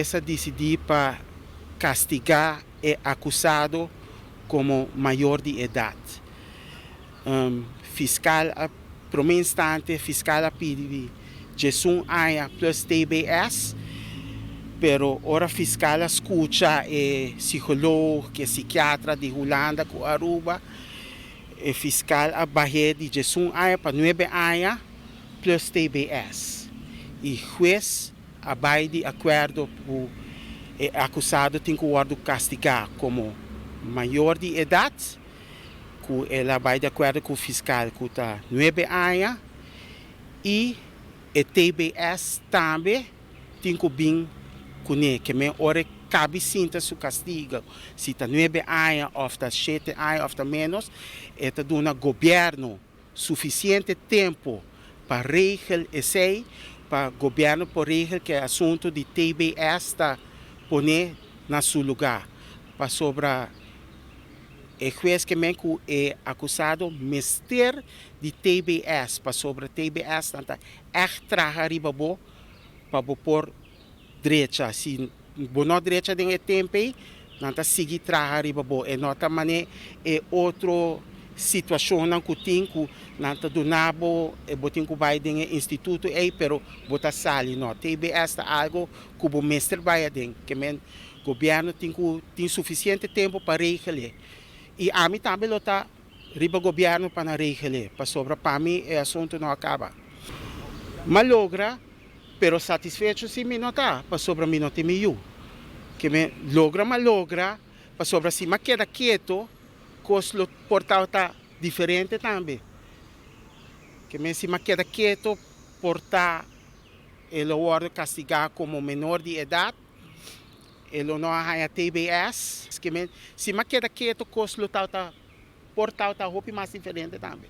A disidí pa kastigá e akusado komo mayor di edat. Fiskal, na promé instante, fiskal a pidi 11 aña plus TBS, pero ora fiskal a skucha e psikólogo, ku e psikiatra di Hulanda ku Aruba, e fiskal a baha di 11 aña pa 9 aña plus TBS. I hues a bai di akuerdo ku e akusado tin ku wòrdu kastigá komo mayor di edat, ku el a bai di akuerdo ku e fiskal ku ta 9 aña i e TBS tambe tin ku bin kuné, ke men ora kaba sinta su kastigu, si ta 9 aña òf ta 7 aña òf ta ménos, e ta duna gobièrnu sufisiente tempu pa regel esei, pa gobièrnu por regel ku e asuntu di TBS ta pone na su lugá. Pasobra e hues ke men ku e akusado mester di TBS, pasobra TBS ta echt traha riba bo pa bo por drecha. Si bo no drecha den e tempu, nan ta sigui traha riba bo. E no ta manera e otro situashon ku tin ku nan ta duna bo e bo tin ku bai den instituto ei, pero bo ta sali. No, TBS ta algu ku bo mester bai aden, ke men gobièrnu tin ku tin sufisiente tempu pa regel. I ami tambe lo ta riba gobièrnu pa nan regel, pasobra pa mi e asuntu no a kaba. M'a logra, pero satisfecho si mi no ta, pasobra mi no tin mi yu. Ke men logra m'a logra, pasobra si m'a keda ketu, kos lo por ta diferente tambe. Ke men si m'a keda ketu, por ta e lo wòrdu kastigá komo menor di edat, e lo no haña TBS, ke men si m'a keda ketu, kos lo ta por ta hopi mas diferente tambe.